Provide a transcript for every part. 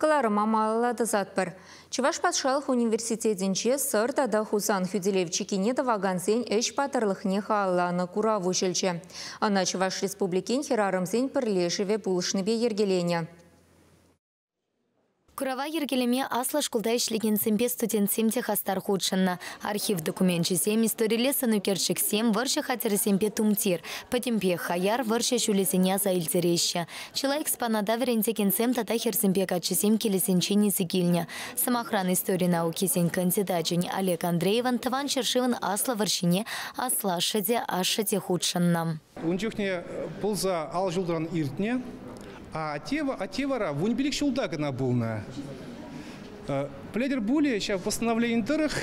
Кӑларӑма малалла тӑсатпӑр. Чӑваш патшалӑх университетӗнче Сӑр тата Хусан хӳтӗлев чиккине тӑвакансен ӗҫ паттӑрлӑхне халалланӑ курав уҫӑлчӗ. Ӑна Чӑваш Республикин хӗрарӑмсен пӗрлешӗвӗ пулӑшнипе йӗркеленӗ. Курава йӗркелеме аслӑ шкулта ӗҫлекенсемпе студентсем те хастар хутшӑннӑ. Архив докуменчӗсем, историлле сӑнӳкерчӗксем, вӑрҫӑ хатӗрӗсемпе тумтир пӗтӗмпех хаяр вӑрҫӑ ҫулӗсене аса илтереҫҫӗ. Чылай экспоната вӗрентекенсем тата хӗрсемпе каччӑсем килӗсенчен илсе килнӗ. Сӑмахран, истори наукисен кандидачӗн Олег Андреевӑн Тӑван ҫӗршывӑн Аслӑ вӑрҫине аслашшӗ те, ашшӗ те хутшӑннӑ. Ун чухне пулса ал ҫултан иртнӗ. А атте вара 15 ҫулта кӑна пулнӑ. Пӗлетӗр пулӗ, ҫав постановлени тӑрӑх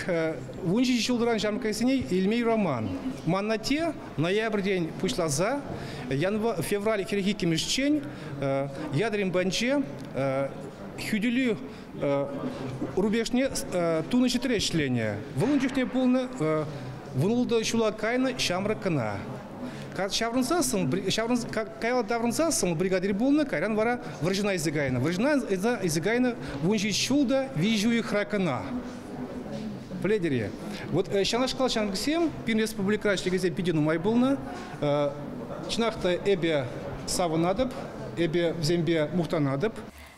17 ҫултан ҫамрӑксене илме юраман. Ман атте ноябрьтен пуҫласа февраль 42-мӗшчен Ядрин патӗнче хӳтӗлӳ рубежне тунӑ ҫӗтре ӗҫленӗ. Вӑл ун чухне пулнӑ 16 ҫула кайнӑ ҫамрӑк кӑна. Ҫаврӑнсассӑн, каялла таврӑнсассӑн бригадир пулнӑ, кайран вара вӑрҫӑна илсе кайнӑ. Вӑрҫӑна илсе кайнӑ 17 ҫул та 3 уйӑхра кӑна. Пӗлетӗр-и? Вот ҫавнашкал ҫамрӑксем пирӗн республикӑра ӗҫлекенсем питӗ нумай пулнӑ. Чӑнах та эпӗ савӑнатӑп, эпӗ вӗсемпе мухтанатӑп.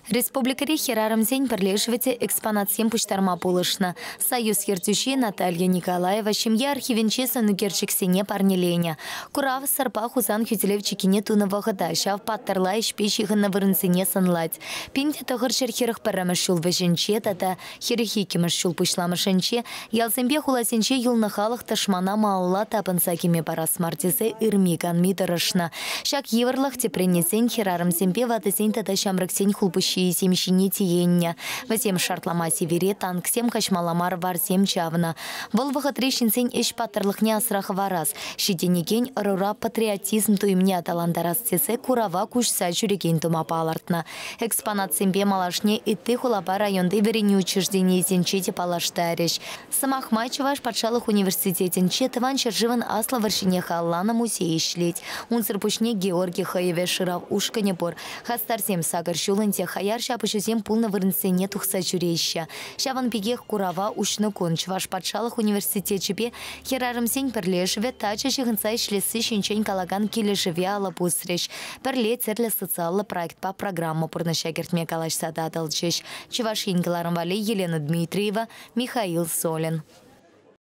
Республикӑри хӗрарӑмсен пӗрлешӗвӗ те экспонатсем пуҫтарма пулӑшнӑ. Союз ертӳҫи Наталья Николаева ҫемье архивӗнче сӑнӳкерчӗксене парнеленӗ. Курав Сӑрпа Хусан хӳтӗлев чиккине тунӑ вӑхӑта ҫав паттӑрла ӗҫпе ҫыхӑннӑ вырӑнсене сӑнлать. 1941 ҫул вӗҫӗнче тата 42-мӗш ҫул пуҫламӑшӗнче ялсемпе хуласенче юлнӑ халӑх тӑшмана малалла тапӑнса кӗме парас мар тесе ырми-канми тӑрӑшнӑ. Ҫак йывӑрлӑх тӗпреннисен хӗрарӑмсемпе ватӑсен тата ҫамрӑксен хулпуҫҫийӗсем ҫине тиеннӗ. Вӗсем шартлама сивӗре танксем каҫмалла мар варсем чавнӑ. Вӑл вӑхӑтри ҫынсен ӗҫ паттӑрлӑхне асра хӑварас, ҫитӗнекен ӑрура патриотизм туйӑмне аталантарас тесе курава куҫса ҫӳрекен тума палӑртнӑ. Экспонатсемпе малашне ытти хулапа районти вӗренӳ учрежденийӗсенче те паллаштарӗҫ. Сӑмах май, Чӑваш патшалӑх университетӗнче Тӑван ҫӗршывӑн Аслӑ вӑрҫине халалланӑ музей ӗҫлет. Унсӑр пуҫне Георгий хӑйӑвӗ шырав ушкӑнӗ пур. Хастарсем сакӑр ҫул ӗнтӗ хаяр ҫапӑҫусем пулнӑ вырӑнсене тухса ҫӳреҫҫӗ. Ҫавӑн пекех курава уҫнӑ кун Чӑваш патшалӑх университечӗпе хӗрарӑмсен пӗрлешӗвӗ тачӑ ҫыхӑнса ӗҫлесси ҫинчен калакан килӗшӗве алӑ пусрӗҫ. Пӗрле тӗрлӗ социаллӑ проектпа программа пурнӑҫа кӗртме калаҫса татӑлчӗҫ. Чӑваш Ен кӑларӑм валли Елена Дмитриева, Михаил Солин.